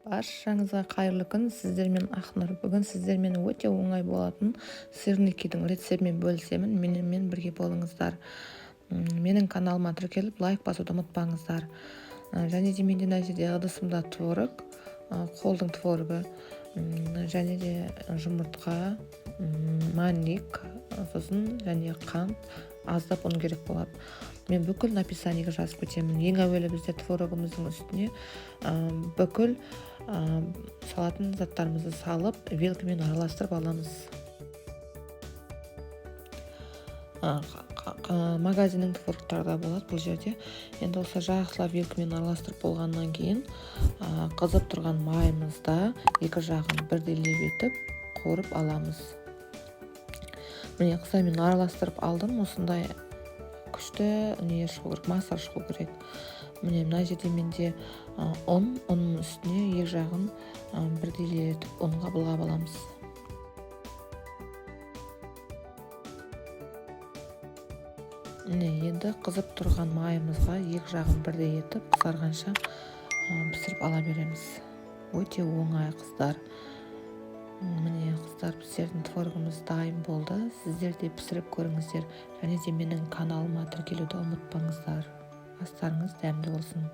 Баршаңызға қайырлы күн! Сіздермен Ақнұр. Бүгін сіздермен өте оңай болатын сырникидің рецептімен бөлісемін. Менімен бірге болыңыздар. Менің каналыма тіркеліп, лайк басуды ұмытпаңыздар. Және де менде мына жерде ыдысымда творог, қолдың творогы, және де жұмыртқа, манник, сосын және қант, аздап ұн керек болады. Мен бүкіл описаниеге жазып кетемін. Ең әуелі бізде творогымыздың үстіне бүкіл салатын заттарымызды салып, вилкамен араластырып аламыз. Магазиннің творогтары да болады бұл жерде. Енді осы жақсылап вилкамен араластырып болғаннан кейін, қызып тұрған майымызда екі жағын бірдейлеп етіп қуырып аламыз. Міне, қыздар, мен араластырып алдым. Осындай күшті не шығу керек, масса шығу керек. Міне, мына жерде менде ұн, ұнның үстіне екі жағын бірдейлетіп ұнға былғап аламыз. Міне, енді қызып тұрған майымызға екі жағын бірдей етіп қызарғанша пісіріп ала береміз. Өте оңай, қыздар. Міне, қыздар, біздердің творогымыз дайын болды. Сіздер де пісіріп көріңіздер және де менің каналыма тіркелуді ұмытпаңыздар. Астарыңыз дәмді болсын.